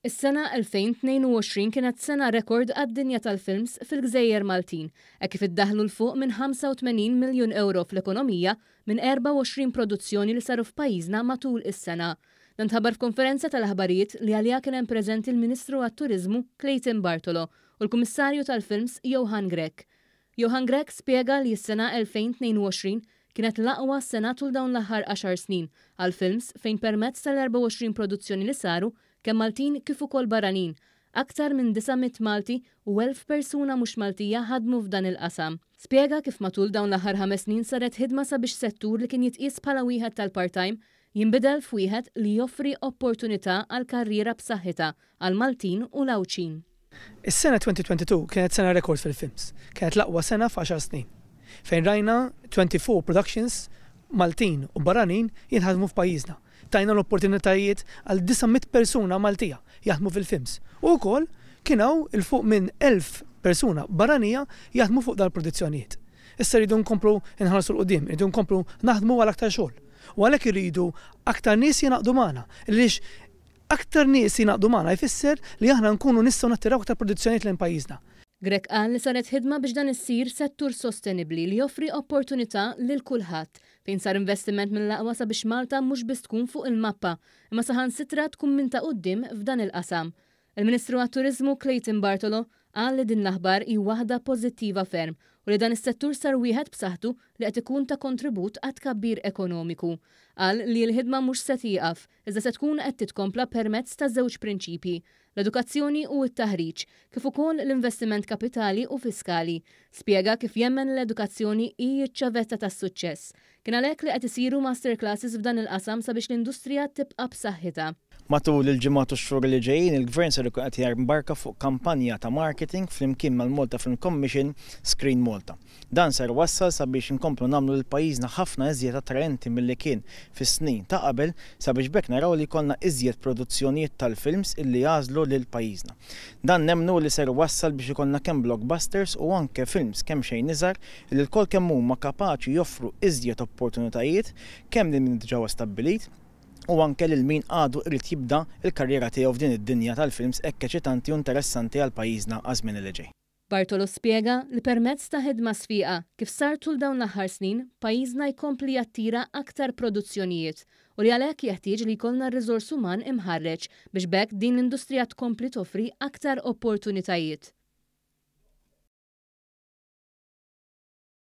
Is-sena 2022 kienet sena rekord għad-dinja tal-films fil-gżejjer Maltin, hekk kif iddaħħlu 'l fuq minn 85 miljun ewro fl-ekonomija minn 24 produzzjoni li saru f'pajjiżna matul is-sena. Dan tħabbar f'konferenza tal-aħbarijiet li għaliha kien hemm preżenti l-Ministru għat-Turiżmu Clayton Bartolo u l-Kummissarju tal-Films Johann Grech. Johann Grech spjega li s-sena 2022 kienet l-aqwa sena tul dawn l-aħħar għaxar snin għall-films fejn permezz tal-24 produzzjoni li saru, kemm Maltin kif ukoll barranin, aktar minn 900 Malti u 1,000 persuna mhux Maltija ħadmu f'dan il-qasam. Spjega kif matul dawn l-aħħar ħames snin saret ħidma sabiex settur li kien jitqies bħala wieħed tal-part-time jinbidel f'wieħed li joffri opportunità għal karriera b'saħħitha għall-Maltin u l-Għawdxin. Is-sena 2022 kienet sena rekord fil-films. Kienet l-aqwa sena f'għaxar snin. Fejn rajna 24 productions Maltin u barranin jinħadmu f'pajjiżna. Tajna l-opportunitajiet għal 900 persuna Maltija jaħdmu fil-films. U wkoll kien hawn 'il fuq minn 1,000 persuna barranija jaħdmu fuq dal-produzzjonijiet. Issa rridu nkomplu nħarsu 'l quddiem, irridu nkomplu naħdmu għal aktar xogħol. U għalhekk irridu aktar nies jingħaqdu magħna. Għaliex Aktar nies jingħaqdu magħna jfisser li aħna nkunu nistgħu nattiraw aktar produzzjonijiet lejn pajjiżna. Grech qal li saret ħidma biex dan issir settur sostenibbli li joffri opportunità lil kulħadd, fejn sar investiment mill-aqwa sabiex Malta mhux biss tkun fuq il-mappa, imma saħansitra tkun minn ta' quddiem f'dan il-qasam. Il-Ministru għat-Turiżmu Clayton Bartolo qal li din l-aħbar hi waħda pożittiva ferm u li dan is-settur sar wieħed b'saħħtu li qed ikun ta' kontribut għat-tkabbir ekonomiku. Qal li l-ħidma mhux se tieqaf, iżda se tkun qed titkompla permezz ta' żewġ prinċipji, l-edukazzjoni u t-taħriġ, kif ukoll l-investiment kapitali u fiskali. Spjega kif jemmen li l-edukazzjoni hi ċ-ċavetta tas-suċċess. Kien għalhekk li qed isiru masterclasses f'dan il-qasam sabiex l-industrija tibqa' b'saħħitha. Matul il-ġimgħat u x-xhur li ġejjin, il-Gvern ser ikun qed jembarka fuq kampanja ta' marketing flimkien mal-Malta Film Commission Screen Malta. Dan ser iwassal sabiex inkomplu nagħmlu lil pajjiżna ħafna iżjed attraenti milli kien fis-snin ta' qabel sabiex b'hekk naraw li jkollna iżjed produzzjonijiet tal-films illi jagħżlu lil pajjiżna. Dan nemmnu li ser iwassal biex ikollna kemm blockbusters u anke films kemxejn iżgħar illi lkoll kemm huma kapaċi joffru iżjed opportunitajiet kemm lil min diġà huwa stabbilit u anke lil min għadu irid jibda l-karriera tiegħu f'din id-dinja tal-films hekk eċitanti u interessanti għal pajjiżna għaż-żmien li ġej. Bartolo spjega li permezz ta' ħidma sfiqa, kif sar tul dawn l-aħħar snin, pajjiżna jkompli jattira aktar produzzjonijiet u li għalhekk jeħtieġ li jkollna r-riżors uman imħarreġ biex b'hekk din l-industrija tkompli toffri aktar opportunitajiet.